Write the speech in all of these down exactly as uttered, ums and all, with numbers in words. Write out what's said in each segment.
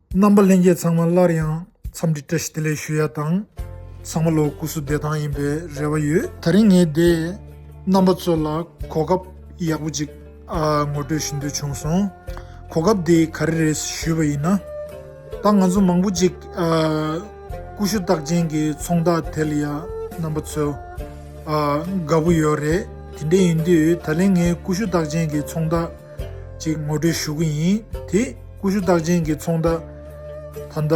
རྣམ་པ་ལྷན་རྒྱས་ཚང་མ་སླར་ཡང་འཚམས་འདྲི་བཀྲ་ཤིས་བདེ་ལེགས་ཞུ་ཡ་དང་། ཚང་མ་ལོ་སྐུ་གཟུགས་བདེ་ཐང་ཡིན་པའི་རེ་བ་ཡོད། དེ་རིང་ངས་འདི་རྣམ་པ་ཚོ་ལ་གོ་སྐབས་ཡག་པོ་ཅིག་ཨ་ངོ་སྤྲོད་ཞུ་འདོད་བྱུང་སོང་། གོ་སྐབས་འདི་ག་རེ་རེད་ཞུས་པ་ཡིན་ན། ད་ང་ཚོ་མང་པོ་ཅིག་ཨ་ཀུ་ཤུ་རྟགས་ཅན་གྱི་ཚོང་རྟགས་དེ་ལ་ཡ་རྣམ་པ་ཚོ་ཨ་དགའ་པོ་ཡོད་རེད། དེ་འདྲ་ཡིན་དུས་ད་ལན་ངས་ཀུ་ཤུ་རྟགས་ཅན་གྱི་ཚོང་རྟགས་ཅིག་ངོ་སྤྲོད་ཞུ་གི་ཡིན། དེ་ཀུ་ཤུ་རྟགས་ཅན་གྱི་ཚོང་རྟགས། ད་ལྟ་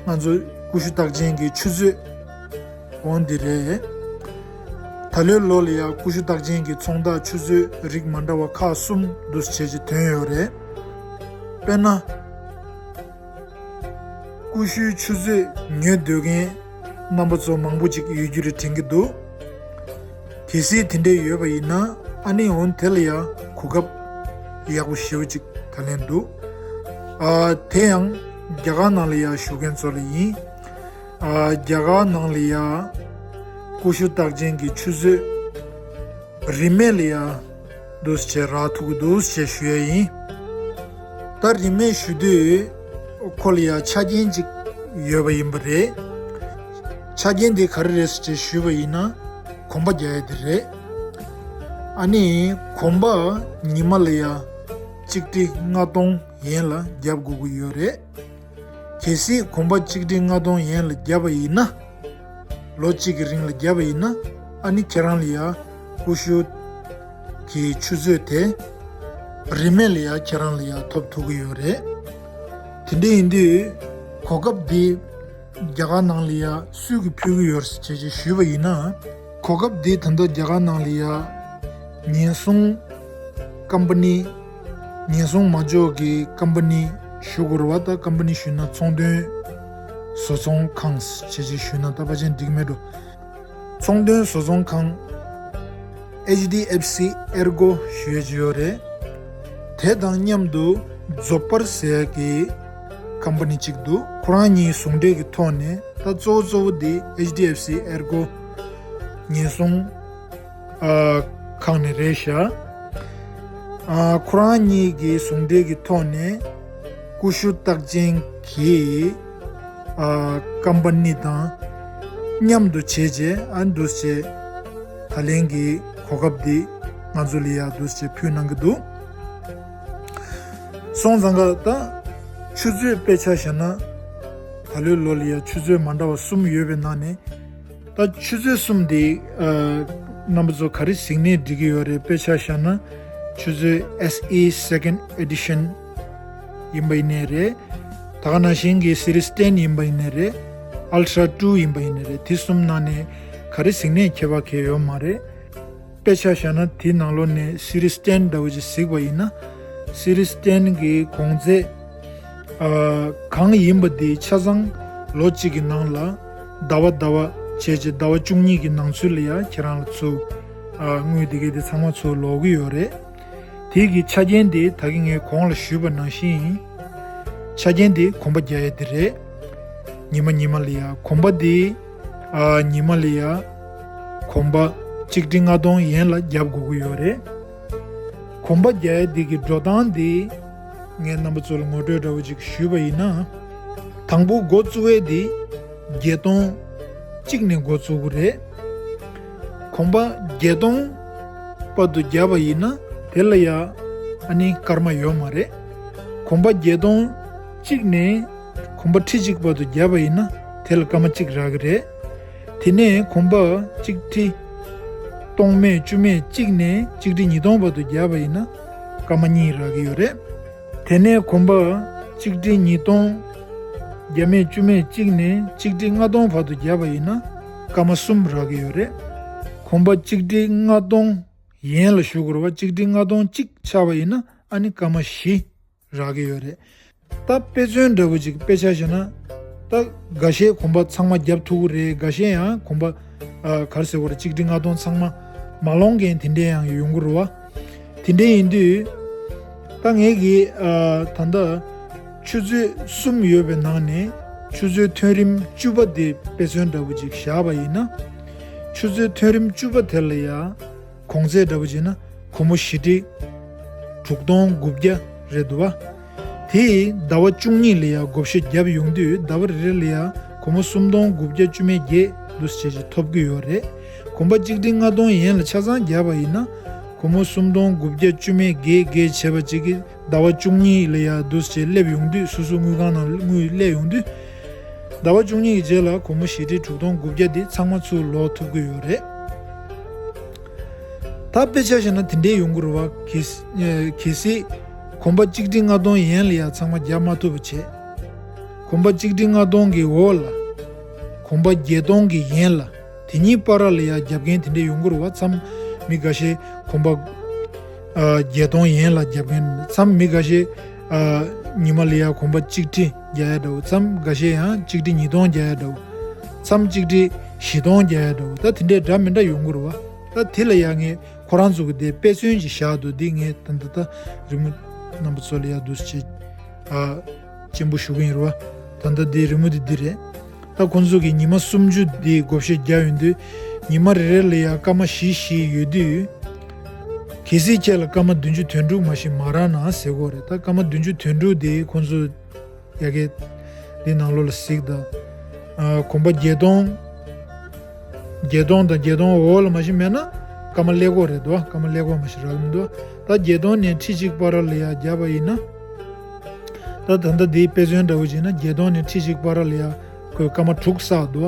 ང་ཚོ་ཀུ་ཤུ་རྟགས་ཅན་གྱི་ཆུ་ཚོད་འོ་འདི་རེད། ད་ལོའི་ལོ་ལ་ཡ་ཀུ་ཤུ་རྟགས་ཅན་གྱི་ཚོང་རྟགས་ཆུ་ཚོད་རིགས་མ་འདྲ་བ་ཁག་གསུམ་འདུ་བྱས་ཀྱི་ཐོན་ཡོད་རེད། དཔེར་ན། ཀུ་ཤུའི་ཆུ་ཚོད་ཉོ་འདོད་མཁན་རྣམ་པ་ཚོ་མང་པོ་ཅིག་ཡོད་རྒྱུ་རེད་དྲན་གྱི་འདུག་གལ་སྲིད་དེ་འདྲས་ཡོད་པ་ཡིན་ན་ཨ་ནི་འོན་དེ་ལ་ཡང་གོ་སྐབས་ཡག་པོ་ཞེ་པོ་ཅིག་ད་ལན་འདུག་ཨ་དེ་ཡང་རྒྱ་གར་ནང་ལ་ཡང་བཞུགས་མཁན་ཚོ་ལ་ཡིན། ཨ་རྒྱ་གར་ནང་ལ་ཡང་ཀུ་ཤུ་རྟགས་ཅན་གྱི་ཆུ་ཚོད་རིན་མེད་ལ་ཡང་འདུག་སེ་བྱས་རག་ཐུབ་ཀྱི་འདུག་སེ་བྱས་ཞུ་ཡ་ཡིན། ད་རིན་མེད་ཞུ་དུས་ཁོ་ལ་ཡ་ཆ་རྐྱེན་ཅིག་ཡོད་པ་ཡིན་པ་རེད། ཆ་རྐྱེན་དེ་ག་རེ་རེད་ཟེར་བྱས་ཞུས་པ་ཡིན་ན་གོམ་པ་རྒྱག་ཡ་དེ་རེད། ཨ་ནི་གོམ་པ་ཉི་མ་ལ་ཡ་གཅིག་ཁྲི་ལྔ་སྟོང་ཡན་ལ་རྒྱབ་དགོས་ཀྱི་ཡོད་རེད། གལ་སྲིད་གོམ་པ་གཅིག་ཁྲི་ལྔ་སྟོང་ཡན་ལ་བརྒྱབ་པ་ཡིན་ན། ལོ་གཅིག་གི་རིང་ལ་བརྒྱབ་པ་ཡིན་ན་ཨ་ནི་ཁྱེད་རང་ལ་ཡ་ཀུ་ཤུ་གི་ཆུ་ཚོད་དེ་རིན་མེད་ལ་ཡ་ཁྱེད་རང་ལ་ཡ་ཐོབ་ཐུབ་ཀྱི་ཡོད་རེད། དེ་འདྲ་ཡིན་དུས་གོ་སྐབས་འདི་རྒྱ་གར་ནང་ལ་ཡ་སུས་ཀྱི་ཕུལ་གྱི་ཡོད་རེད་ཟེར་བྱས་བྱས་ཞུས་པ་ཡིན་ན། གོ་སྐབས་འདི་ད་ལྟ་རྒྱ་གར་ནང་ལ་ཡ་ཉེན་སྲུང་ཀམ་པ་ནི། ཉེན་སྲུང་མ་འཇོག་གི་ཀམ་པ་ནི་ཞུ་དགོས་རེད་བ། ད་ཀམ་པ་ནི་ཞུས་ན་ཚོང་དོན་བཟོ་ཚོང་ཁང་བྱས་བྱས་ཞུས་ན་ད་ཕལ་ཆེར་འགྲིག་མེད་འགྲོ། ཚོང་དོན་བཟོ་ཚོང་ཁང་ཨེཆ་ཌི་ཨེཕ་སི་ཨེར་གོ་ཞུ་ཡས་ཅིག་ཡོད་རེད། དེ་དང་མཉམ་དུ་རྫོགས་པར་ཟེར་ཡས་ཀྱི་ཀམ་པ་ནི་གཅིག་འདུག་ཁོ་རང་གཉིས་ཟུང་འབྲེལ་གྱི་ཐོག་ནས་ད་གཙོ་བོ་གཙོ་བོ་འདི་ཨེཆ་ཌི་ཨེཕ་སི་ཨེར་གོ་ཉེན་སྲུང་ཨ་ཁང་ནས་རེད་ཤག་ཨ་ཁོ་རང་གཉིས་ཀྱི་ཟུང་འབྲེལ་གྱི་ཐོག་ནས་ཀུ་ཤུ་རྟགས་ཅན་གྱི་ཨ་ཀམ་པ་ནི་དང་མཉམ་དུ་བྱས་རྗེས་ཨ་འདུག་སེ་བྱས་ད་ལན་གྱི་གོ་སྐབས་འདི་ང་ཚོ་ལ་ཡ་འདུག་སེ་བྱས་ཕུལ་གནང་གི་འདུག་སོང་ཙང་ཀ་ད་ཆུ་ཚོད་དཔེ་ཆ་བཞག་ན་ད་ལོའི་ལོ་ལ་ཡ་ཆུ་ཚོད་མ་འདྲ་བ་གསུམ་ཡོད་པའི་ནང་ནས། ད་ཆུ་ཚོད་གསུམ་དེ་ཨ་རྣམ་པ་ཚོ་ག་རེ་གཟིགས་ནས་འགྲིག་གི་ཡོད་རེད། དཔེ་ཆ་བཞག་ན་ཆུ་ཚོད་ཨེས་ཨི་སེ་ཀེན་ཌི་ཨེ་ཌི་ཤན་ཡིན་པ་ཡིན་ནའི་རེད། ད་ག་ནང་བཞིན་གྱི་སི་རི་ཛི་ཊེན་ཡིན་པ་ཡིན་ནའི་རེད། ཨལ་ཊ་ར་ཊུ་ཡིན་པ་ཡིན་ནའི་རེད། དེ་གསུམ་ནང་ནས་ག་རེ་གཟིགས་ནས་ཁྱད་པར་གང་ཡང་ཡོད་མ་རེད། དཔེ་ཆ་བཞག་ན་དེའི་ནང་ལོགས་ནས་སི་རི་ཛི་ཊེན་འདྲ་བོ་ཅིག་གཟིགས་པ་ཡིན་ན། སི་རི་ཛི་ཊེན་གྱི་གོང་ཚད་ཨ་གང་ཡིན་པ་དེ་ཆ་ཚང་ལོ་གཅིག་གི་ནང་ལ་ཟླ་བ་ཟླ་བ་བྱས་རྗེས་ཟླ་བ་བཅུ་གཉིས་ཀྱི་ནང་ཚུད་ལ་ཡ་ཁྱེད་རང་ལ་ཚུར་ཨ་དངུལ་དེ་གའི་དེ་ཚང་མ་ཚུར་ལོག་གི་ཡོད་རེད། དེ་གི་ཆ་རྐྱེན་དེ་ད་གིན་ངས་གོང་ལ་ཞུས་པ་ནང་བཞིན་ཡིན། ཆ་རྐྱེན་དེ་གོམ་པ་རྒྱག་ཡས་དེ་རེད། ཉི་མ་ཉི་མ་ལ་ཡ་གོམ་པ་དེ་ཨ་ཉི་མ་ལ་ཡ་གོམ་པ་གཅིག་ཁྲི་ལྔ་སྟོང་ཡན་ལ་རྒྱབ་དགོས་ཀྱི་ཡོད་རེད། གོམ་པ་རྒྱག་ཡས་དེ་གི་འགྲོ་སྟངས་དེ་ངས་རྣམ་པ་ཚོ་ལ་ངོ་སྤྲོད་འདྲ་བོ་ཅིག་ཞུས་པ་ཡིན་ན། དང་པོ་འགོ་བཙུགས་ཡས་དེ་བརྒྱད་སྟོང་གཅིག་ནས་འགོ་བཙུགས་ཀྱི་རེད། གོམ་པ་བརྒྱད་སྟོང་བར་དུ་བརྒྱབ་པ་ཡིན་ན་དེ་ལ་ཡ་ཨ་ནི་སྐར་མ་ཡོད་མ་རེད། གོམ་པ་བརྒྱད་སྟོང་གཅིག་ནས་གོམ་པ་ཁྲི་གཅིག་བར་དུ་བརྒྱབ་པ་ཡིན་ན་དེ་ལ་སྐར་མ་གཅིག་རག་གི་རེད། དེ་ནས་གོམ་པ་གཅིག་ཁྲི་སྟོང་མེད་བཅུ་མེད་གཅིག་ནས་གཅིག་ཁྲི་ཉིས་སྟོང་བར་དུ་བརྒྱབ་པ་ཡིན་ན་སྐར་མ་གཉིས་རག་གི་ཡོད་རེད། དེ་ནས་གོམ་པ་གཅིག་ཁྲི་ཉིས་སྟོང་བརྒྱ་མེད་བཅུ་མེད་གཅིག་ནས་གཅིག་ཁྲི་ལྔ་སྟོང་བར་དུ་བརྒྱབ་པ་ཡིན་ན་སྐར་མ་གསུམ་རག་གི་ཡོད་རེད། གོམ་པ་གཅིག་ཁྲི་ལྔ་སྟོང་ཡན་ལ་ཞུ་དགོས་རེད་བ། གཅིག་ཁྲི་ལྔ་སྟོང་གཅིག་ཆགས་པ་ཡིན་ན་ཨ་ནི་སྐར་མ་བཞི་རག་གི་ཡོད་རེད། ད་དཔེ་མཚོན་འདྲ་བོ་ཅིག་དཔེ་ཆ་བཞག་ན། ད་འགའ་ཤས་གོམ་པ་ཚང་མ་བརྒྱབ་ཐུབ་ཀྱི་རེད། འགའ་ཤས་ཡང་གོམ་པ་ཨ་ག་རེ་ཟེར་དགོས་རེད། གཅིག་ཁྲི་ལྔ་སྟོང་ཚང་མ་མ་ལོངས་མཁན་དེ་འདྲས་ཡང་ཡོང་གི་རེད་བ། དེ་འདྲས་ཡིན་དུས་ད་ངས་ཀྱིས་ཨ་ད་ལྟ་ཆུ་ཚོད་གསུམ་ཡོད་པའི་ནང་ནས་ཆུ་ཚོད་ཐོན་རིམ་བཅུ་པ་དེ་དཔེ་མཚོན་འདྲ་བོ་ཅིག་བཞག་པ་ཡིན་ན། ཆུ་ཚོད་ཐོན་རིམ་བཅུ་པ་དེ་ལ་ཡང་གོང་ཚད་འདྲ་བོ་བྱས་ན་སྒོར་མོ་བཞི་ཁྲི་དྲུག་སྟོང་དགུ་བརྒྱ་རེད་འདུག་བ། དེ་ཟླ་བ་བཅུ་གཉིས་ལ་ཡ་བགོ་བཤའ་བརྒྱབ་ཡོང་དུས་ཟླ་བ་རེ་རེ་ལ་ཡ་སྒོར་མོ་སུམ་སྟོང་དགུ་བརྒྱ་བཅུ་མེད་བརྒྱད་འདུག་སེ་བྱས་བྱས་ཐོབ་ཀྱི་ཡོད་རེད། གོམ་པ་གཅིག་ཁྲི་ལྔ་སྟོང་ཡན་ལ་ཆ་ཚང་བརྒྱབ་པ་ཡིན་ན་སྒོར་མོ་སུམ་སྟོང་དགུ་བརྒྱ་བཅུ་མེད་བརྒྱད་བརྒྱད་བྱས་པ་གཅིག་གིས་ཟླ་བ་བཅུ་གཉིས་ལ་ཡ་འདུག་སེ་བྱས་སླེབས་ཡོང་དུས་སོ་སོ་དངུལ་ཁང་ནང་དངུལ་སླེབས་ཡོང་དུས། ཟླ་བ་བཅུ་གཉིས་ཀྱི་རྗེས་ལ་སྒོར་མོ་བཞི་ཁྲི་དྲུག་སྟོང་དགུ་བརྒྱ་དེ་ཚང་མ་ཚུར་ལོག་ཐུབ་ཀྱི་ཡོད་རེད། ད་དཔེ་ཆ་བཞག་ན་དེ་འདྲའི་ཡོང་གི་རེད་བ། གལ་སྲིད་གལ་སྲིད་གོམ་པ་གཅིག་ཁྲི་ལྔ་སྟོང་ཡན་ལ་ཡ་ཚང་མ་བརྒྱབ་མ་ཐུབ་པ་བྱས། གོམ་པ་གཅིག་ཁྲི་ལྔ་སྟོང་གི་འོག་ལ་གོམ་པ་བརྒྱད་སྟོང་གི་ཡན་ལ་དེ་གཉིས་བར་ལ་ཡ་རྒྱབ་མཁན་དེ་འདྲའི་ཡོང་གི་རེད་བ། མཚམས་མི་འགའ་ཤས་གོམ་པ་ཨ་བརྒྱད་སྟོང་ཡན་ལ་རྒྱབ་མཁན། མཚམས་མི་འགའ་ཤས་ཨ་ཉི་མ་ལ་ཡ་གོམ་པ་གཅིག་ཁྲི་རྒྱག་ཡ་འདྲ་བོ། མཚམས་འགའ་ཤས་ཡང་གཅིག་ཁྲི་ཉིས་སྟོང་རྒྱག་ཡ་འདྲ་བོ། མཚམས་གཅིག་ཁྲི་བཞི་སྟོང་རྒྱག་ཡ་འདྲ་བོ། ད་དེ་འདྲའི་འདྲ་མི་འདྲ་ཡོང་གི་རེད་བ། ད་དེ་ལ་ཡ་ངས་ཁོ་རང་ཚོ་གི་དེ་དཔེ་མཚོན་ཅིག་བཞག་འདུག་འདི་ངས་ད་ལྟ་ད་རི་མོ་རྣམ་པ་ཚོ་ལ་ཡ་འདུག་སེ་བྱས་ཨ་སྤྱན་འབུལ་ཞུ་གི་ཡིན་རེད་བ། ད་ལྟ་འདི་རི་མོ་འདི་འདི་རེད། ད་ཁོང་ཚོ་གིས་ཉི་མ་སུམ་ཅུ་འདི་བགོ་བཤའ་བརྒྱབ་ཡོང་དུས་ཉི་མ་རེ་རེ་ལ་ཡ་སྐར་མ་བཞི་བཞི་ཡོད་དུས། གལ་སྲིད་ཁྱེད་ལ་སྐར་མ་བདུན་ཅུ་དོན་དྲུག་མ་ཞིག་མ་རག་ན་ཟེར་གོ་རེད། ད་སྐར་མ་བདུན་ཅུ་དོན་དྲུག་དེ་ཁོང་ཚོ་ཡ་གི་འདི་ནང་ལོགས་ལ་གཟིགས་དང་། ཨ་གོམ་པ་བརྒྱད་སྟོང་། བརྒྱད་སྟོང་དང་བརྒྱད་སྟོང་འོག་ལ་མ་ཞིག་མེད་ན་སྐར་མ་ཀླད་ཀོར་རེད་འདུག་སྐར་མ་ཀླད་ཀོར་མ་ཞིག་རག་གི་མི་འདུག་ད་བརྒྱད་སྟོང་ནས་ཁྲི་གཅིག་བར་ལ་ཡ་བརྒྱབ་པ་ཡིན་ན། ད་ད་ལྟ་འདིའི་དཔེ་མཚོན་འདྲ་བོ་བྱས་ན་བརྒྱད་སྟོང་ནས་ཁྲི་གཅིག་བར་ལ་ཡ་ཁོས་སྐར་མ་དྲུག་བསགས་འདུག་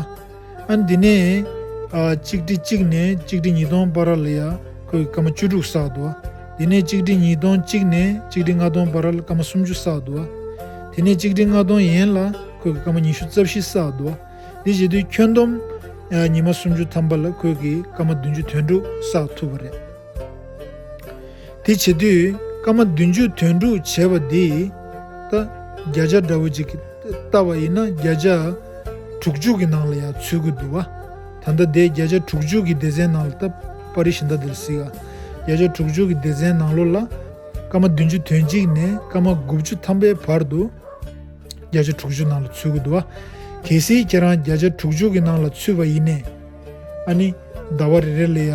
ཨ་ནི་འདི་ནས་ཨ་གཅིག་ཁྲི་གཅིག་ནས་གཅིག་ཁྲི་ཉིས་སྟོང་བར་ལ་ཡ་ཁོས་སྐར་མ་བཅུ་དྲུག་བསགས་འདུག་དེ་ནས་གཅིག་ཁྲི་ཉིས་སྟོང་གཅིག་ནས་གཅིག་ཁྲི་ལྔ་སྟོང་བར་ལ་སྐར་མ་སུམ་ཅུ་བསགས་འདུག་དེ་ནས་གཅིག་ཁྲི་ལྔ་སྟོང་ཡན་ལ་ཁོས་སྐར་མ་ཉི་ཤུ་རྩ་བཞི་བསགས་འདུག་དེ་བྱེད་དུས་ཁྱོན་བསྡོམས་ཨ་ཉི་མ་སུམ་ཅུ་ཐམ་པ་ལ་ཁོས་ཀྱིས་སྐར་མ་བདུན་ཅུ་དོན་དྲུག་བསགས་ཐུབ་པ་རེད། དེ་བྱེད་དུས་སྐར་མ་བདུན་ཅུ་དོན་དྲུག་བྱས་པ་འདི་ད་བརྒྱ་ཆ་འདྲ་བོ་ཅིག་བལྟ་བ་ཡིན་ན་བརྒྱ་ཆ་དྲུག་ཅུ་གི་ནང་ལ་ཡང་ཚུད་ཀྱི་འདུག་བ། ད་ལྟ་དེ་བརྒྱ་ཆ་དྲུག་ཅུ་གི་སྡེ་ཚན་ནང་ལ་ད་པར་རིས་བཞིན་ད་འདིར་གཟིགས་ཨ། བརྒྱ་ཆ་དྲུག་ཅུ་གི་སྡེ་ཚན་ནང་ལོགས་ལ་སྐར་མ་བདུན་ཅུ་དོན་གཅིག་ནས་སྐར་མ་དགུ་བཅུ་ཐམ་པའི་བར་དུ་བརྒྱ་ཆ་དྲུག་ཅུ་ནང་ལ་ཚུད་ཀྱི་འདུག་བ། གལ་སྲིད་ཁྱེད་རང་བརྒྱ་ཆ་དྲུག་ཅུ་གི་ནང་ལ་ཚུད་པ་ཡིན་ནས། ཨ་ནི་ཟླ་བ་རེ་རེ་ལ་ཡ།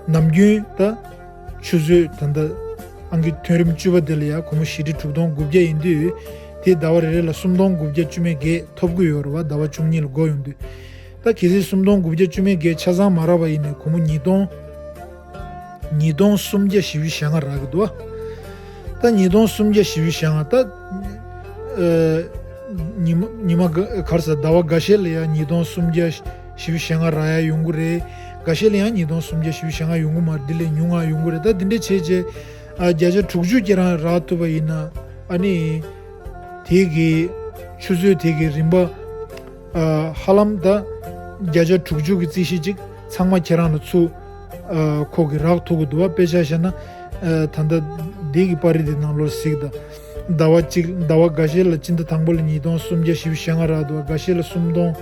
ནམ་རྒྱུན་ད་ཆུ་ཚོད་ད་ལྟ་ཨང་ཀི་ཐོན་རིམ་བཅུ་པ་དེ་ལ་ཡ་སྒོར་མོ་བཞི་ཁྲི་དྲུག་སྟོང་དགུ་བརྒྱ་ཡིན་དུས། དེ་ཟླ་བ་རེ་རེ་ལ་སུམ་སྟོང་དགུ་བརྒྱ་བཅུ་མེད་བརྒྱད་ཐོབ་ཀྱི་ཡོད་རེད་བ། ཟླ་བ་བཅུ་གཉིས་ལ་བགོ་ཡོང་དུས། ད་གལ་སྲིད་སུམ་སྟོང་དགུ་བརྒྱ་བཅུ་མེད་བརྒྱད་ཆ་ཚང་མ་རག་པ་ཡིན་ནའི་སྒོར་མོ་ཉིས་སྟོང་། ཉིས་སྟོང་སུམ་བརྒྱ་བཞི་བཅུ་ཞེ་ལྔ་རག་གི་འདུག་བ། ད་ཉིས་སྟོང་སུམ་བརྒྱ་བཞི་བཅུ་ཞེ་ལྔ་ད། ཨ། ཉི་མ་ཉི་མ་ག་ག་རེ་ཟ་ཟླ་བ་འགའ་ཤས་ལ་ཡང་ཉིས་སྟོང་སུམ་བརྒྱ་བཞི་བཅུ་ཞེ་ལྔ་རག་ཡ་ཡོང་གི་རེད། འགའ་ཤས་ལ་ཡང་ཉིས་སྟོང་སུམ་བརྒྱ་བཞི་བཅུ་ཞེ་ལྔ་ཡོང་གི་མ་རེད། འདི་ལས་ཉུང་ང་ཡོང་གི་རེད། ད་འདི་འདྲ་བྱས་རྗེས་ཨ་བརྒྱ་ཆ་དྲུག་ཅུ་ཁྱེད་རང་རག་ཐུབ་པ་ཡིན་ན་ཨ་ནི་དེ་གི་ཆུ་ཚོད་དེ་གི་རིན་པ་ཨ་ཧ་ལམ་ད་བརྒྱ་ཆ་དྲུག་ཅུ་གི་རྩིས་གཞི་གཅིག་ཚང་མ་ཁྱེད་རང་ལ་ཚུར་ཨ་ཁོ་གི་རག་ཐུབ་ཀྱི་འདུག་བ། དཔེ་ཆ་བཞག་ན་ཨ་ད་ལྟ་འདི་གི་པར་རིས་འདི་ནང་ལོགས་གཟིགས་དང་། ཟླ་བ་གཅིག་ཟླ་བ་འགའ་ཤས་ལ་སྤྱི་ཟླ་དང་པོ་ལ་ཉིས་སྟོང་སུམ་བརྒྱ་བཞི་བཅུ་ཞེ་ལྔ་རག་འདུག་བ། འགའ་ཤས་ལ་སུམ་སྟོང་།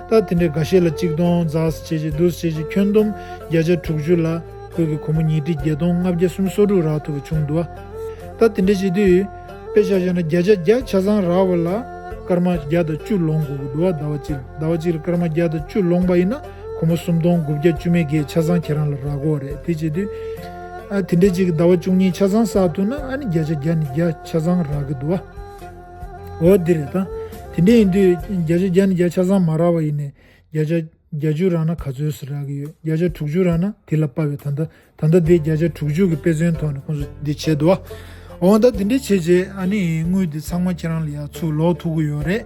ད་དེ་འདྲའི་འགའ་ཤས་ལ་གཅིག་སྟོང་ཙམ་བྱས་བྱས་འདུག་བྱས་བྱས་ཁྱོན་བསྡོམས་བརྒྱ་ཆ་དྲུག་ཅུ་ལ་ཁོ་གི་སྒོར་མོ་ཉིས་ཁྲི་བརྒྱད་སྟོང་ལྔ་བརྒྱ་སུམ་ཅུ་སོ་དྲུག་རག་ཐུབ་པ་བྱུང་འདུག་བ། ད་དེ་འདྲ་བྱེད་དུས། དཔེ་ཆ་བཞག་ན་བརྒྱ་ཆ་བརྒྱ་ཆ་ཚང་རག་པ་ལ་སྐར་མ་བརྒྱ་དང་བཅུ་ལོངས་དགོས་ཀྱི་འདུག་བ། ཟླ་བ་གཅིག་ཟླ་བ་གཅིག་ལ་སྐར་མ་བརྒྱ་དང་བཅུ་ལོངས་པ་ཡིན་ན་སྒོར་མོ་སུམ་སྟོང་དགུ་བརྒྱ་བཅུ་མེད་བརྒྱད་ཆ་ཚང་ཁྱེད་རང་ལ་རག་གི་རེད། དེ་བྱེད་དུས། ཨ་དེ་འདྲ་ཅིག་ཟླ་བ་བཅུ་གཉིས་ཆ་ཚང་བསགས་ཐུབ་ན་ཨ་ནི་བརྒྱ་ཆ་བརྒྱ་ནས་བརྒྱ་ཆ་ཚང་རག་གི་འདུག་བ། འོ་འདི་རེད་ད། དེ་འདྲ་ཡིན་དུས་བརྒྱ་ཆ་བརྒྱ་ནས་བརྒྱ་ཆ་ཚང་མ་རག་པ་ཡིན་ནའི་བརྒྱ་ཆ་བརྒྱད་ཅུ་རག་ན་ག་ཚོད་ཙམ་རག་གི་ཡོད། བརྒྱ་ཆ་དྲུག་ཅུ་རག་ན་དེ་ལ་དཔག་པའི་ད་ལྟ་ད་ལྟ་འདི་བརྒྱ་ཆ་དྲུག་ཅུ་གི་དཔེ་མཚོན་ཐོག་ནས་ཁོང་ཚོ་འདི་བྱས་འདུག་བ། འོ་ད་འདི་འདྲ་བྱས་རྗེས་ཨ་ནི་དངུལ་འདི་ཚང་མ་ཁྱེད་རང་ལ་ཡར་ཚུར་ལོག་ཐུབ་ཀྱི་ཡོད་རེད།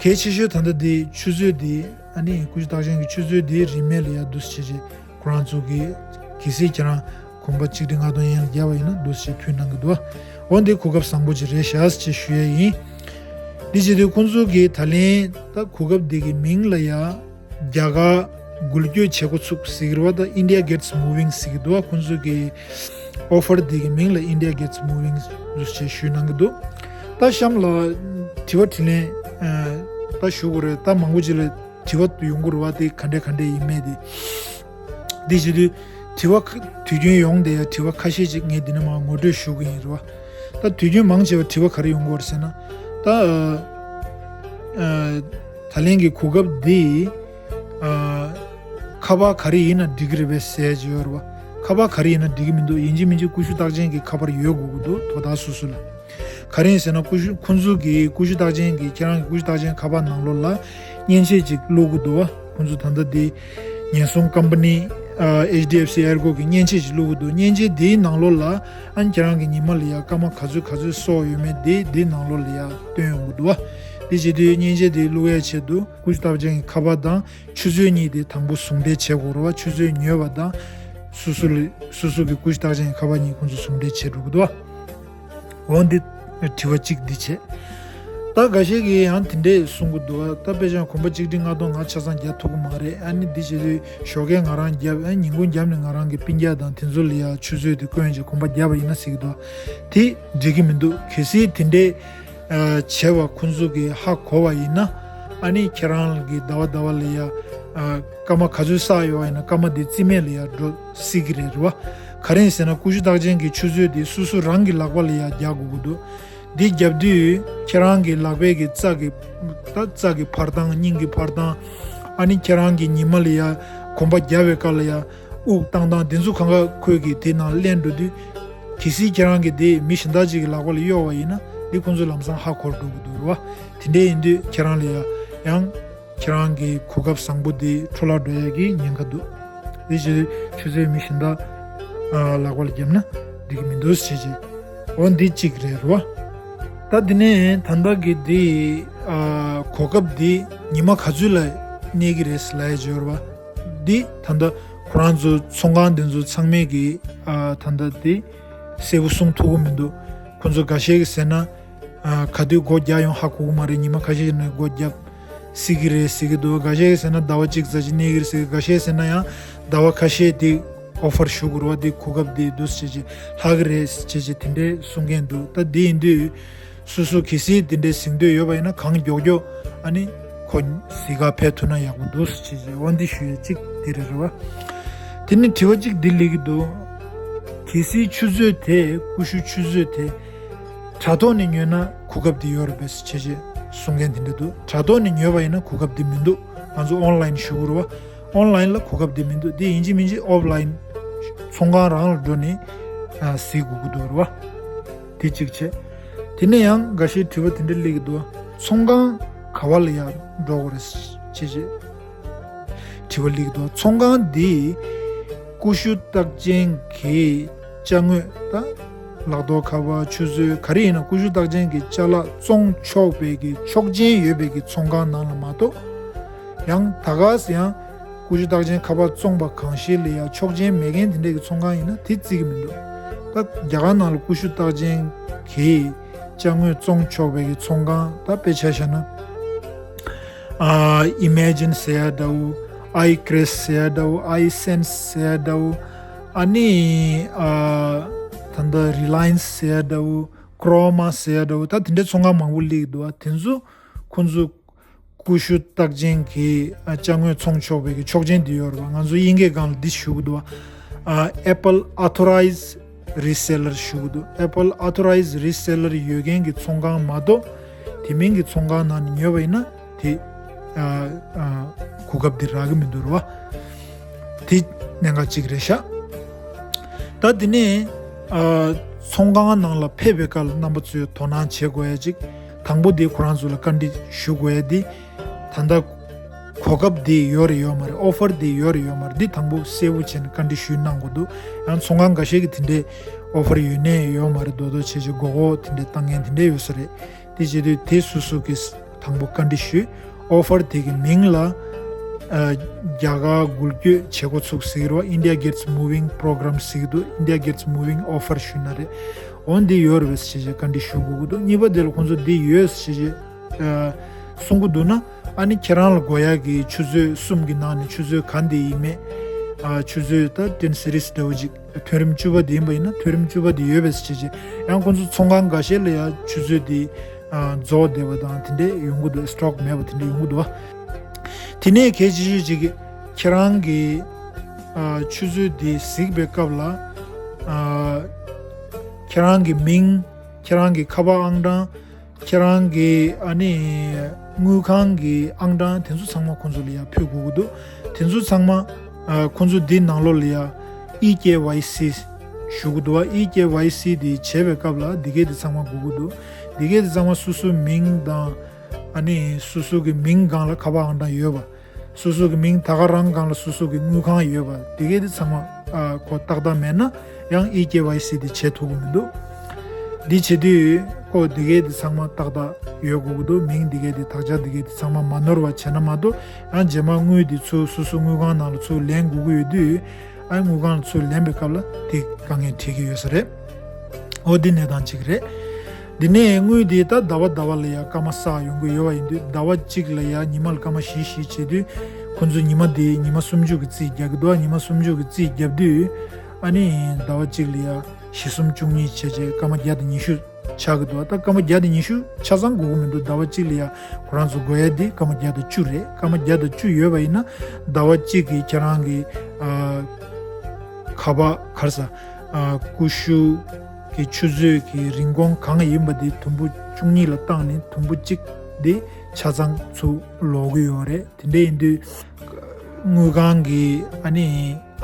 གལ་ཆེ་ཤོས་ད་ལྟ་འདི་ཆུ་ཚོད་འདི་ཨ་ནི་ཀུ་ཤུ་རྟགས་ཅན་གྱི་ཆུ་ཚོད་འདི་རིན་མེད་ལ་ཡར་འདུག་སེ་བྱས་རྗེས་ཁོ་རང་ཚོ་གི་གལ་སྲིད་ཁྱེད་རང་གོམ་པ་གཅིག་ཁྲི་ལྔ་སྟོང་ཡན་ལ་བརྒྱབ་པ་ཡིན་ན་འདུག་སེ་ཕུལ་གནང་གི་འདུག་འོ་འདི་གོ་སྐབས་བཟང་པོ་ཅིག་རེད་ཤག་ཅེས་ཞུ་ཡས་ཡིན། འདི་བྱེད་དུས་ཁོང་ཚོ་གིས་ད་ལན་ད་གོ་སྐབས་འདི་གི་མིང་ལ་ཡ་རྒྱ་གར་འགུལ་སྐྱོད་བྱེད་འགོ་ཚུགས་ཟེར་གི་རེད་བ། ད་India Gets Moving ཟེར་གི་འདུག་ཁོང་ཚོ་གི་ཨོ་ཕར་འདི་གི་མིང་ལ་India Gets Moving འདུག་ཅེས་ཞུས་གནང་གི་འདུག་ད་གཤམ་ལ་དྲི་བ་དྲིས་ལན་ད་ཞུ་དགོས་རེད། ད་མང་པོ་ཅིག་ལ་དྲི་བ་ཡོང་གི་རེད་བ། དེ་ག་འདྲས་ག་འདྲས་ཡིན་མེད་དེ། དེ་བྱེད་དུས་དྲི་བ་ཁ་དུས་རྒྱུན་ཡོང་བསྡད་ཡ་དྲི་བ་ཁ་ཤས་ཅིག་ངས་འདི་ནས་མར་ངོ་སྤྲོད་ཞུ་གི་ཡིན་རེད་བ། ད་དུས་རྒྱུན་མང་ཆེ་བ་དྲི་བ་ག་རེ་ཡོང་གི་ཡོད་རེད་ཟེར་ན། ད་ཨ་ཨ་ད་ལན་གྱི་གོ་སྐབས་འདི་ཨ་ཁ་པར་ག་རེ་ཡིན་ན་འགྲིག་གི་རེད་པས་ཟེར་གྱི་ཡོད་རེད་བ། ཁ་པར་ག་རེ་ཡིན་ན་འགྲིག་གི་མི་འདུག་ཡིན་གཅིག་མིན་གཅིག་ཀུ་ཤུ་རྟགས་ཅན་གྱི་ཁ་པར་ཡོད་དགོས་ཀྱི་འདུག་དོ་བདག་སོ་སོ་ལ། ག་རེ་ཡིན་ཟེར་ན། ཀུ་ཤུ་ཁོང་ཚོ་གི་ཀུ་ཤུ་རྟགས་ཅན་གྱི་ཁྱེད་རང་གི་ཀུ་ཤུ་རྟགས་ཅན་ཁ་པར་ནང་ལོགས་ལ་མཉེན་ཆས་ཅིག་བླུག་གི་འདུག་བ། ཁོང་ཚོ་ད་ལྟ་དེ་ཉེན་སྲུང་ཀམ་པ་ནི་ཨ་ཨེཆ་ཌི་ཨེཕ་སི་ཨེར་གོ་གི་མཉེན་ཆས་ཅིག་བླུག་གི་འདུག། མཉེན་ཆས་དེའི་ནང་ལོགས་ལ་ཨ་ནི་ཁྱེད་རང་གི་ཉི་མ་ལ་ཡ་སྐར་མ་ག་ཚོད་ག་ཚོད་གསོག་ཡོད་མེད་དེ་དེའི་ནང་ལོགས་ལ་ཡ་སྟོན་ཡོང་གི་འདུག་བ། དེ་བྱེད་དུས་མཉེན་ཆས་དེ་བླུག་ཡ་ཆེད་དུ་ཀུ་ཤུ་རྟགས་ཅན་གྱི་ཁ་པར་དང་ཆུ་ཚོད་གཉིས་དེ་དང་པོ་ཟུང་འབྲེལ་བྱེད་དགོས་རེད་བ། ཆུ་ཚོད་ཉོས་པ་དང་སོ་སོ་ལ་སོ་སོ་གི་ཀུ་ཤུ་རྟགས་ཅན་གྱི་ཁ་པར་གཉིས་ཁོང་ཚོ་ཟུང་འབྲེལ་བྱེད་འགྲོ་གི་འདུག་བ། འོ་འདི་དྲི་བ་གཅིག་འདི་བྱས། ད་འགའ་ཤས་ཀྱིས་ཡང་དེ་འདྲས་གསུང་གི་འདུག་བ། ད་དཔེ་ཆ་གོམ་པ་གཅིག་ཁྲི་ལྔ་སྟོང་ང་ཆ་ཚང་རྒྱག་ཐུབ་ཀྱི་མ་རེད། ཨ་ནི་འདི་བྱེད་དུས་ཞོགས་ཀས་ང་རང་བརྒྱབ། ཨ་ནི་ཉིན་གུང་བརྒྱབ་ནས་ང་རང་གི་སྤུན་ཀྱག་དང་དེ་ཚོ་ལ་ཡ་ཆུ་ཚོད་དེ་བསྐོན་བྱས་གོམ་པ་བརྒྱབ་པ་ཡིན་ན་ཟེར་གྱི་འདུག། དེ་འགྲིག་གི་མི་འདུག། གལ་སྲིད་དེ་འདྲས་ཨ་བྱས་པ་ཁོང་ཚོ་གིས་ཧ་གོ་བ་ཡིན་ན། ཨ་ནི་ཁྱེད་རང་གི་ཟླ་བ་ཟླ་བ་ལ་ཡ་ཨ་སྐར་མ་ག་ཚོད་བསགས་ཡོད་པ་ཡིན་ན་སྐར་མ་དེ་རྩིས་མེད་ལ་ཡ་འགྲོ་སྲིད་ཀྱི་རེད། རེད་བ། ག་རེ་ཡིན་ཟེར་ན་ཀུ་ཤུ་རྟགས་ཅན་གྱི་ཆུ་ཚོད་དེ་སོ་སོ་རང་གི་ལག་པ་ལ་ཡ་རྒྱག་དགོས་ཀྱི་འདུག། འདི་བརྒྱབ་དུས་ཁྱེད་རང་གི་ལག་པའི་གི་རྩ་གི་ད་རྩ་གི་འཕར་སྟངས། སྙིང་གི་འཕར་སྟངས། ཨ་ནི་ཁྱེད་རང་གི་ཉི་མ་ལ་ཡ་གོམ་པ་བརྒྱབ་པའི་སྐབས་ལ་ཡ་དབུགས་བཏང་སྟངས་དེ་ཚོ་གང་ག་ཁོས་གི་དེ་ནང་ལེན་འགྲོ་དུས། གལ་སྲིད་ཁྱེད་རང་གི་དེ་མི་གཞན་དག་ཅིག་གི་ལག་པ་ལ་གཡོག་པ་ཡིན་ན་འདི་ཁོང་ཚོས་ལམ་སང་ཧ་གོ་འགྲོ་གི་འདུག། རེད་བ། དེ་འདྲས་ཡིན་དུས་ཁྱེད་རང་ལ་ཡ་ཡང་ཁྱེད་རང་གི་གོ་སྐབས་བཟང་པོ་དེ་འཕྲོ་བརླག་འགྲོ་ཡ་གི་ཉེན་ཁ་འདུག། དེ་བྱས་ཆུ་ཚོད་མི་གཞན་དག་ཨ་ལག་པ་ལ་བརྒྱབ་ན་འགྲིག་གི་མི་འདུག་ཟེར་བྱས། འོ་འདི་གཅིག་རེད། རེད་བ། ད་དེ་ནས་ད་ལྟ་གི་འདི་ཨ་གོ་སྐབས་འདི་ཉི་མ་ག་ཚོད་ལ་གནས་ཀྱི་རེད་ལབ་ཡ་བྱས། རེད་བ། འདི་ད་ལྟ་ཁོ་རང་ཚོ་ཚོང་ཁང་འདི་ཚོ་ཚང་མས་གི་ཨ་ད་ལྟ་འདི་གསལ་པོ་གསུང་ཐུབ་ཀྱི་མི་འདུག། ཁོ་ཚོ་འགའ་ཤས་ཀྱིས་ཟེར་ན། ཨ་ག་དུས་སྒོ་རྒྱག་ཡོང་ཧ་གོ་གི་མ་རེད། ཉི་མ་ཁ་ཤས་ནས་སྒོ་རྒྱབ་སྲིད་ཀྱི་རེད་ཟེར་གྱི་འདུག། འགའ་ཤས་ཀྱིས་ཟེར་ན་ཟླ་བ་གཅིག་ཙམ་ཅིག་གནས་ཀྱི་རེད་ཟེར་གྱི། འགའ་ཤས་ཟེར་ན་ཡང་ཟླ་བ་ཁ་ཤས་དེ་ཨོ་ཕར་ཞུ་དགོས་རེད་བ། དེ་གོ་སྐབས་དེ་འདུག་ཟེར་བྱས་ལྷག་གི་རེད་ཟེར་བྱས་དེ་འདྲས་གསུང་མཁན་འདུག། ད་དེ་ཡིན་དུས་སོ་སོ་གལ་སྲིད་དེ་འདྲས་ཟིན་འདོད་ཡོད་པ་ཡིན་ན་གང་མགྱོགས་མགྱོགས་ཨ་ནི་ཁོ་གཟིགས་ག་ཕེབས་ཐུབ་ན་ཡག་པོ་འདུག་ཟེར་བྱས་འོ་འདི་ཞུ་ཡ་གཅིག་དེ་རེད། རེད་བ། དེ་ནས་དྲི་བ་གཅིག་འདི་སླེབས་ཀྱི་འདུག། གལ་སྲིད་ཆུ་ཚོད་དེ་ཀུ་ཤུ་ཆུ་ཚོད་དེ་དྲ་ཐོག་ནས་ཉོས་ན་གོ་སྐབས་དེ་ཡོད་རེད་པས་ཟེར་བྱས་གསུང་མཁན་དེ་འདྲ་འདུག། དྲ་ཐོག་ནས་ཉོས་པ་ཡིན་ན་གོ་སྐབས་དེ་མི་འདུག། ང་ཚོ་ཨོན་ལན་ཞུ་དགོས་རེད་བ། ཨོན་ལན་ལ་གོ་སྐབས་དེ་མི་འདུག། དེ་ཡིན་གཅིག་མིན་གཅིག་ཨོཕ་ལན་ཚོང་ཁང་རང་ལ་འགྲོ་ནས་ཨ་གཟིགས་དགོས་ཀྱི་འདུག། རེད་བ། དེ་གཅིག་བྱས། དེ་ནས་ཡང་འགའ་ཤས་དྲི་བ་དེ་འདྲ་སླེབས་ཀྱི་འདུག། ཚོང་ཁང་ག་བ་ལ་ཡང་འགྲོ་དགོས་རེད་ཟེར་བྱས། དྲི་བ་སླེབས་འདུག། ཚོང་ཁང་འདི་ཀུ་ཤུ་རྟགས་ཅན་གྱི་ཅ་དངོས་དང་ལག་ཐོགས་ཁ་པར་ཆུ་ཚོད་ག་རེ་ཡིན་ན་ཀུ་ཤུ་རྟགས་ཅན་གྱི་ཅ་ལག་བཙོང་ཆོག་པའི་གི་ཆོག་མཆན་ཡོད་པའི་གི་ཚོང་ཁང་ནང་ལ་མ་གཏོགས། ཡང་ད་ག་སེ་ཡང་ཀུ་ཤུ་རྟགས་ཅན་ཁ་པར་བཙོང་པ་གང་ཞིག་ལ་ཡང་ཆོག་མཆན་མེད་མཁན་དེ་འདྲས་ཀྱི་ཚོང་ཁང་ཡིན་ན་དེ་བརྩི་གི་མི་འདུག། ད་རྒྱ་གར་ནང་ལ་ཀུ་ཤུ་རྟགས་ཅན་གྱི་ཅ་དངོས་བཙོང་ཆོག་པའི་གི་ཚོང་ཁང་ད་དཔེ་ཆ་བཞག་ན། ཨ་ཨི་མེ་ཇིན་ཟེར་ཡ་འདྲ་བོ། ཨའི་ཀྲེས་ཟེར་ཡ་འདྲ་བོ། ཨའི་སེན་སི་ཟེར་ཡ་འདྲ་བོ། ཨ་ནི་ཨ་ད་ལྟ་རི་ལ་ཡན་སི་ཟེར་ཡ་འདྲ་བོ། ཀྲོ་མ་ཟེར་ཡ་འདྲ་བོ། ད་དེ་འདྲའི་ཚོང་ཁང་མང་པོ་སླེབས་འདུག། ཨ་དེ་ཚོ་ཁོང་ཚོ་ཀུ་ཤུ་རྟགས་ཅན་གྱི་ཨ་ཅ་དངོས་བཙོང་ཆོག་པའི་གི་ཆོག་མཆན་དེ་ཡོད་རེད་བ། ང་ཚོ་དབྱིན་སྐད་སྒང་ལ་འདི་ཞུ་གི་འདུག། ཨ་Apple Authorized Reseller ཞུ་གི་འདུག། Apple Authorized Reseller ཡོད་མཁན་གྱི་ཚོང་ཁང་མ་གཏོགས་དེ་མིན་གྱི་ཚོང་ཁང་ནང་ནས་ཉོས་པ་ཡིན་ན་དེ་ཨ་ཨ་གོ་སྐབས་དེ་རག་གི་མི་འདུག་རེད་བ། དེ་གནད་འགག་གཅིག་རེད་ཤག། ད་དེ་ནས་ཨ་ཚོང་ཁང་ནང་ལ་ཕེབས་པའི་སྐབས་ལ་རྣམ་པ་ཚོས་དོ་སྣང་བྱེད་དགོས་ཡ་གཅིག། དང་པོ་དེ་ཁོ་རང་ཚོ་ལ་བཀའ་འདྲི་ཞུ་དགོས་ཡ་དེ། ད་ལྟ་གོ་སྐབས་དེ་ཡོད་རེད་ཡོད་མ་རེད། ཨོ་ཕར་དེ་ཡོད་རེད་ཡོད་མ་རེད། འདི་དང་པོ་གསལ་པོ་བྱས་ནས་བཀའ་འདྲི་ཞུས་གནང་དགོས་འདུག། ཡང་ཚོང་ཁང་འགའ་ཤས་ཀྱིས་དེ་འདྲའི་ཨོ་ཕར་ཡོད་ནའི་ཡོད་མ་རེད་མདོག་མདོག་བྱས་བྱས་མགོ་སྐོར་དེ་འདྲའི་བཏང་མཁན་དེ་འདྲའི་ཡོད་ས་རེད། དེ་བྱེད་དུས་དེ་སོ་སོ་གིས་དང་པོ་བཀའ་འདྲི་ཞུས། ཨོ་ཕར་དེ་གི་མིང་ལ་ཨ་རྒྱ་གར་འགུལ་སྐྱོད་བྱེད་འགོ་ཚུགས་ཟེར་གྱི་རེད་བ། India Gets Moving Program ཟེར་གྱི་འདུག། India Gets Moving Offer ཞུས་ན་རེད། འོ་འདི་ཡོད་རེད་ཟེར་བྱས་བཀའ་འདྲི་ཞུ་དགོས་ཀྱི་འདུག། གཉིས་པ་དེ་ལ་ཁོང་ཚོ་འདི་ཡོད་ཟེར་བྱས་ཨ་གསུང་གི་འདུག་ན། ཨ་ནི་ཁྱེད་རང་ལ་དགོས་ཡག་གི་ཆུ་ཚོད་གསུམ་གྱི་ནང་ནས་ཆུ་ཚོད་གང་དེ་ཡིན་མེད། ཨ་ཆུ་ཚོད་ད་ཊེན་སི་རི་སི་འདྲ་བོ་ཅིག་ཐོན་རིམ་བཅུ་པ་དེ་ཡིན་པ་ཡིན་ན་ཐོན་རིམ་བཅུ་པ་དེ་ཡོད་པས་ཟེར་བྱས་ཡང་ཁོང་ཚོ་ཚོང་ཁང་འགའ་ཤས་ལ་ཡང་ཆུ་ཚོད་དེ་ཨ་རྫོགས་བསྡད་པ་དང་དེ་འདྲས་ཡོང་གི་འདུག། སི་ཊོག་མེད་པ་དེ་འདྲས་ཡོང་གི་འདུག། དེ་ནས་གལ་ཆེ་ཤོས་ཅིག་ཁྱེད་རང་གི་ཨ་ཆུ་ཚོད་དེ་གཟིགས་པའི་སྐབས་ལ་ཨ་ཁྱེད་རང་གི་མིང་། ཁྱེད་རང་གི་ཁ་པར་ཨང་གྲངས། ཁྱེད་རང་གི་ཨ་ནི་དངུལ་ཁང་གི་ཨང་གྲངས་དེ་ཚོ་ཚང་མ་ཁོང་ཚོ་ལ་ཡང་ཕུལ་དགོས་ཀྱི་འདུག། དེ་ཚོ་ཚང་མ་ཨ་ཁོང་ཚོ་འདི་ནང་ལོགས་ལ་ཡང་ཨི་ཀེ་ཝའི་སི་ ཞུ་གི་འདུག་བ། ཨི་ཀེ་ཝའི་སི་དེ་བྱས་པའི་སྐབས་ལ་འདི་གས་དེ་ཚང་མ་དགོས་ཀྱི་འདུག་འདི་གས་དེ་ཚང་མ་སོ་སོའི་མིང་དང་། ཨ་ནི་སོ་སོ་གི་མིང་སྒང་ལ་ཁ་པར་ཨང་གྲངས་ཡོད་པ། སོ་སོ་གི་མིང་ད་ག་རང་སྒང་ལ་སོ་སོ་གི་དངུལ་ཁང་ཡོད་པ། འདི་གས་དེ་ཚང་མ་ཨ་ཁོ་ཏག་ཏག་མེད་ན་ཡང་ཨི་ཀེ་ཝའི་སི་དེ་བྱེད་ཐུབ་ཀྱི་མི་འདུག་འདི་བྱེད་དུས་ཁོ་འདི་གས་དེ་ཚང་མ་ཏག་ཏག་ཡོད་དགོས་ཀྱི་འདུག་མིང་འདི་གས་དེ་དག་ཆ་འདི་གས་དེ་ཚང་མ་མ་ནོར་བ་བྱས་ན་མ་གཏོགས། ཡང་རྗེས་མ་དངུལ་འདི་ཚུར་སོ་སོ་དངུལ་ཁང་ནང་ལ་ཚུར་ལེན་དགོས་ཀྱི་ཡོད་དུས། ཨ་དངུལ་ཁང་ལ་ཚུར་ལེན་པའི་སྐབས་ལ་དེ་དཀའ་ངལ་འཕྲད་ཀྱི་ཡོད་ས་རེད། འོ་འདི་གནས་སྟངས་གཅིག་རེད། འདི་ནས་དངུལ་འདི་ད་ཟླ་བ་ཟླ་བ་ལ་ཡ་སྐར་མ་བསགས་ཡོང་གི་ཡོད་པ་ཡིན་དུས། ཟླ་བ་གཅིག་ལ་ཡ་ཉི་མ་ལ་སྐར་མ་བཞི་བཞི་བྱེད་དུས། ཁོ་ཚོ་ཉི་མ་འདི་ཉི་མ་སུམ་ཅུ་གི་རྩིས་རྒྱག་གི་འདུག་ཉི་མ་སུམ་ཅུ་གི་རྩིས་རྒྱབ་དུས། ཨ་ནི་ཟླ་བ་གཅིག་ལ་ཡ་བཞི་གསུམ་བཅུ་གཉིས་བྱས་བྱས་སྐར་མ་བརྒྱ་དང་ཉི་ཤུ་ཆགས་ཀྱི་འདུག་ད་སྐར་མ་བརྒྱ་དང་ཉི་ཤུ་ཆ་ཚང་དགོས་ཀྱི་མི་འདུག་ཟླ་བ་གཅིག་ལ་ཡ་ཁོ་རང་ཚོ་དགོས་ཡ་འདི་སྐར་མ་བརྒྱ་དང་བཅུ་རེད། སྐར་མ་བརྒྱ་དང་བཅུ་ཡོད་པ་ཡིན་ན་ཟླ་བ་གཅིག་གི་ཁྱེད་རང་གི་ཨ་ཁ་པར་ག་རེ་ཟ། ཨ་ཀུ་ཤུ་གི་ཆུ་ཚོད་ཀྱི་རིན་གོང་གང་ཡིན་པ་དེ་དུམ་བུ་བཅུ་གཉིས་ལ་བཏང་ནས་དུམ་བུ་གཅིག་དེ་ཆ་ཚང་ཚུར་ལོག་གི་ཡོད་རེད། དེ་འདྲ་ཡིན་དུས་དངུལ་ཁང་གི་ཨ་ནི་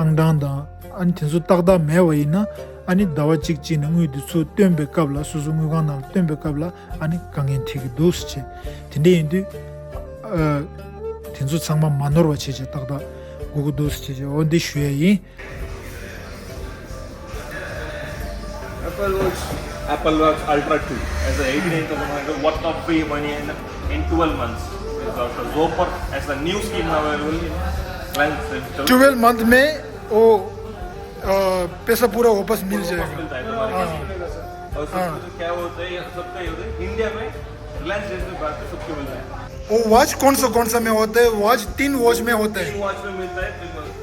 ཨང་གྲངས་དང་ཨ་ནི་དེ་ཚོ་ཏག་ཏག་མེད་པ་ཡིན་ན། ཨ་ནི་ཟླ་བ་གཅིག་གཅིག་ནས་དངུལ་དེ་ཚུར་བཏོན་པའི་སྐབས་ལ། སོ་སོ་དངུལ་ཁང་ནང་ལ་བཏོན་པའི་སྐབས་ལ་ཨ་ནི་དཀའ་ངལ་འཕྲད་ཀྱི་འདུག་ཟེར་བྱས། དེ་འདྲ་ཡིན་དུས་ཨ་དེ་ཚོ་ཚང་མ་མ་ནོར་བ་བྱས་བྱས་ཏག་ཏག་དགོས་ཀྱི་འདུག་ཟེར་བྱས་བྱས། འོ་འདི་ཞུ་ཡ་ཡིན། Apple Watch, Apple Watch Ultra two, as a eighty-nine thousand worth of free money in, in twelve months. Is also Zoper as a new scheme available in Reliance Digital. Twelve month में वो अ, पैसा पूरा वापस मिल वापस जाएगा। मिलता है तुम्हारे हाँ। पास। और हाँ। सबसे क्या होता है, सबका ये होता है, इंडिया में रिलायंस डिजिटल ब्रांड पे सबको मिलता है। वो वॉच कौन सा कौन सा में होता है? वॉच तीन वॉच में होता है। तीन वॉच में मिलता है।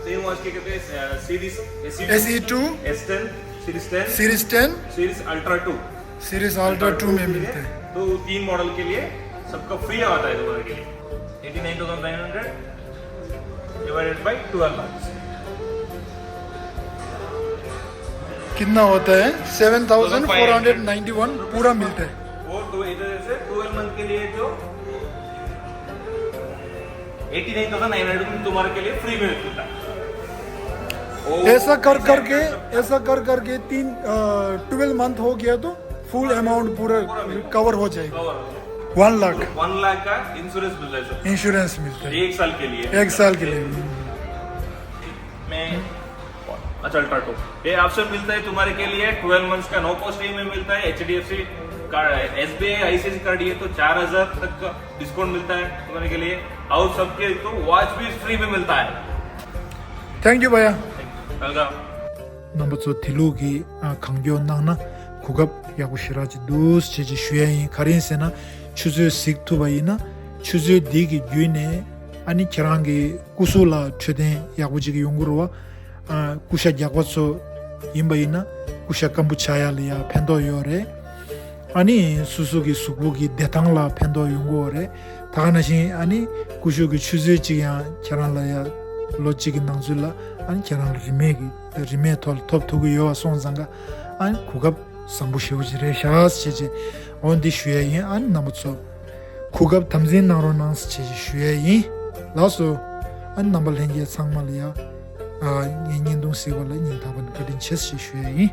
तीन वॉच के कहते हैं series S E two, S ten, series ten, series ten, series ultra two. Series ultra two में मिलते हैं। तो तीन मॉडल के लिए सबका फ्री आता है तुम्हारे के लिए। Eighty nine thousand nine hundred divided by twelve months। कितना होता है? Seven thousand four hundred ninety one पूरा मिलता है। और तो इधर से ट्वेल्व मंथ के लिए जो eighty nine thousand nine hundred तुम्हारे के लिए फ्री में मिलता है। ऐसा कर करके, ऐसा कर करके तीन ट्वेल्व मंथ हो गया तो फुल अमाउंट पूरा कवर हो जाएगा। वन लाख। वन लाख का इंश्योरेंस मिलता है सर। इंश्योरेंस मिलता है एक साल के लिए। एक साल के लिए। मैं अच्छा अल्ट्रा टू, ये ऑप्शन मिलता है तुम्हारे के लिए। ट्वेल्व मंथ्स का नो कॉस्ट ईएमआई मिलता है। HDFC card, SBI, ICICI card, ये तो चार हजार तक का डिस्काउंट मिलता है तुम्हारे के लिए। और सबके तो वॉच भी फ्री में मिलता है। थैंक यू भैया। वेलकम। རྣམ་པ་ཚོ་དེ་ལུགས་ཀྱི་ཨ་གང་མགྱོགས་གནང་ན་གོ་སྐབས་ཡག་པོ་ཞེ་དྲག་ཅིག་འདུག་ཅེས་ཅིག་ཞུ་ཡ་ཡིན། ག་རེ་ཡིན་ཟེར་ན་ཆུ་ཚོད་གཟིགས་ཐུབ་པ་ཡིན་ན་ཆུ་ཚོད་འདི་གི་བརྒྱུད་ནས་ཨ་ནི་ཁྱེད་རང་གི་སྐུ་གཟུགས་ལ་འཕྲོད་བསྟེན་ཡག་པོ་ཅིག་ཡོང་གི་རེད་བ། ཨ་ཀུ་ཤ་རྒྱགས་པ་ཚོ་ཡིན་པ་ཡིན་ན་ཀུ་ཤ་སྐམ་པོ་ཆགས་ཡ་ལ་ཡ་ཕན་ཐོགས་ཡོད་རེད། ཨ་ནི་སོ་སོ་གི་གཟུགས་པོ་གི་བདེ་ཐང་ལ་ཕན་ཐོགས་ཡོང་གི་ཡོད་རེད། ད་ག་ནང་བཞིན་ཨ་ནི་ཀུ་ཤུ་གི་ཆུ་ཚོད་ཅིག་ཡང་ཁྱེད་རང་ལ་ཡ་ལོ་གཅིག་གི་ནང་ཚུད་ལ་ཨ་ནི་ཁྱེད་རང་ལ་རིན་མེད་ཀྱི་རིན་མེད་ཐོག་ལ་ཐོབ་ཐུབ་ཀྱི་ཡོད་པ་སོང་ཙང་ཀ་ཨ་ནི་གོ་སྐབས་བཟང་པོ་ཞེ་པོ་ཅིག་རེད་ཤག་ཅེས་ཅེས་འོ་འདི་ཞུ་ཡ་ཡིན། ཨ་ནི་རྣམ་པ་ཚོ་གོ་སྐབས་དམ་འཛིན་གནང་རོགས་གནང་ཟེར་བྱས་ཞུ་ཡས་ཡིན། ལགས་སོ། ཨ་ནི་རྣམ་པ་ལྷན་རྒྱས་ཚང་མ་ལ་ཡ། ཨ་ངའི་བརྙན་ཐུང་གཟིགས་པ་ལ་སྙིང་ཐག་པ་ནས་བཀའ་དྲིན་ཆེ་ཞེས་ཞུ་ཡས་ཡིན།